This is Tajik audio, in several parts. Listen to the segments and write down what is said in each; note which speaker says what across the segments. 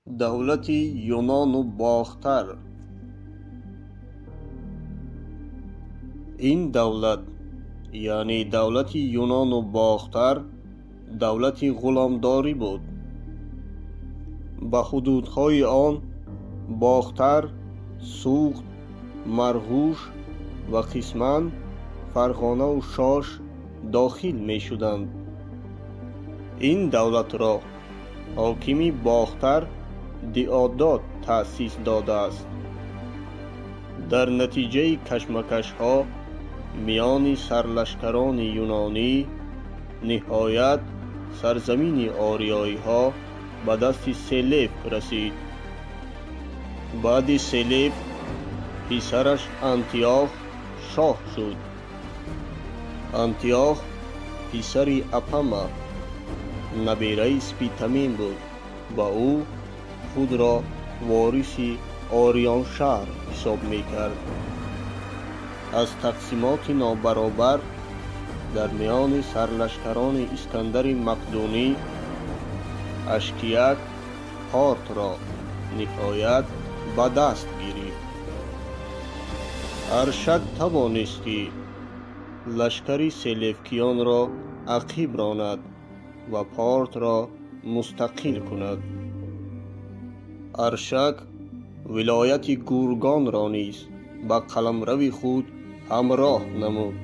Speaker 1: Давлати Юнону Бохтар. Ин давлат, яъне давлати Юнону Бохтар, давлати ғуломдорӣ буд. Ба ҳудудҳои он Бохтар, Суғд, Марғуш ва қисман Фарғонаву Шош дохил мешуданд. Ин давлатро ҳокими Бохтар Диодот таъсис додааст. Дар натиҷаи кашмакашҳо миёни сарлашкарони юнонӣ ниҳоят сарзамини ориёиҳо ба дасти Селевк расид. Баъди Селевк писараш Антиох шоҳ шуд. Антиох писари Апама, набераи Спитамен буд ва ӯ худро вориси Ориёншаҳр ҳисоб мекард. Аз тақсимоти нобаробар дар миёни сарлашкарони Искандари Мақдунӣ Ашкияк Портро ниҳоят ба даст гирифт. Аршак тавонист, ки лашкари селевкиёнро ақиб ронад ва Портро мустақил кунад. Аршак вилояти Гургонро низ ба қаламрави худ ҳамроҳ намуд.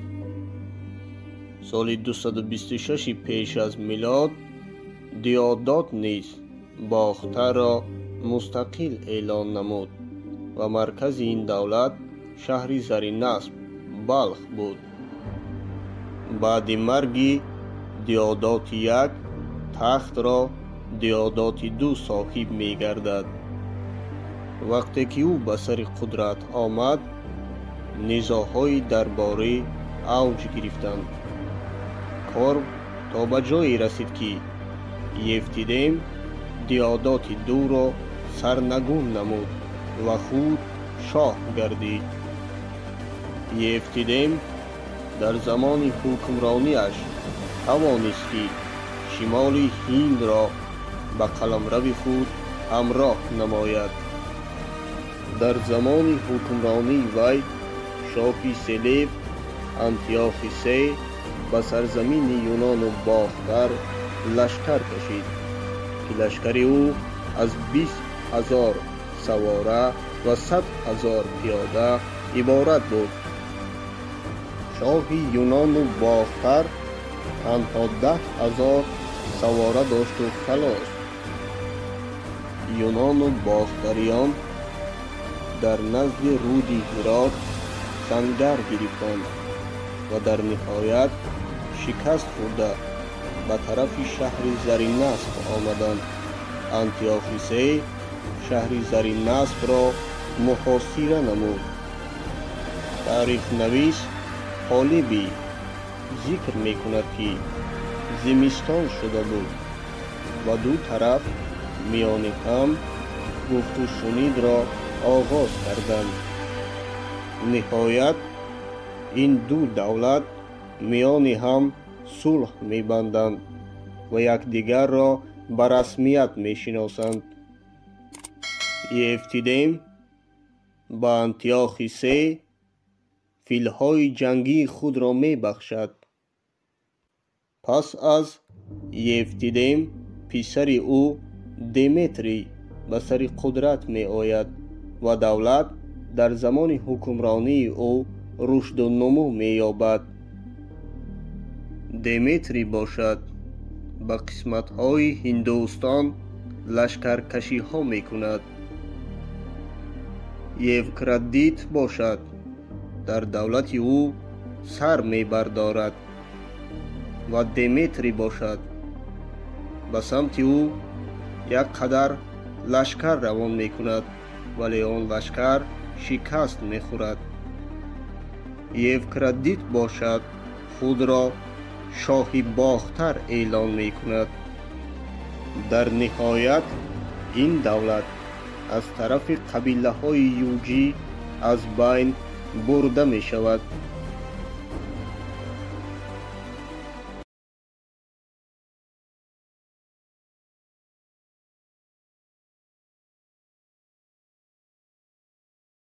Speaker 1: Соли 226 пеш аз милод Диодот низ Бохтарро мустақил эълон намуд ва маркази ин давлат шаҳри Заринасп, Балх буд. Баъди марги Диодоти як тахтро Диодоти ду соҳиб мегардад. Вақте ки ӯ ба сари қудрат омад, низоъҳои дарборӣ авҷ гирифтанд. Кор то ба ҷое расид, ки Евтидем Диодоти дуро сарнагун намуд ва худ шоҳ гардид. Евтидем дар замони ҳукмрониаш тавонист, ки шимоли Ҳиндро ба қаламрави худ ҳамроҳ намояд. Дар замони ҳукмронии вай шоҳи Селевк Антиохи се ба сарзамини Юнону Бохтар лашкар кашид, ки лашкари ӯ аз 20 000 савора ва 100 000 пиёда иборат буд. Шоҳи Юнону Бохтар танҳо 10 000 савора дошту халос. Юнону бохтариён дар назди руди Ҳирот сангар гирифтанд ва дар ниҳоят шикаст хӯрда ба тарафи шаҳри Заринасп омаданд. Антиохи се шаҳри Заринаспро муҳосира намуд. Таърихнавис Полибий зикр мекунад, ки зимистон шуда буд ва ду тараф миёни ҳам гуфтушунидро оғоз карданд. Ниҳоят ин ду давлат миёни ҳам сулҳ мебанданд ва якдигарро ба расмият мешиносанд. Евтидем ба Антиохи се филҳои ҷангии худро мебахшад. Пас аз Евтидем писари ӯ Деметрий ба сари қудрат меояд ва давлат дар замони ҳукмронии ӯ рушду нумӯ меёбад. Деметрий бошад, ба қисматҳои Ҳиндустон лашкаркашиҳо мекунад. Евкрадит бошад, дар давлати ӯ сар мебардорад ва Деметрий бошад, ба самти ӯ як қадар лашкар равон мекунад, вале он лашкар шикаст мехӯрад. Евкрадит бошад, худро шоҳи Бохтар эълон мекунад. Дар ниҳоят ин давлат аз тарафи қабилаҳои юҷӣ аз байн бурда мешавад.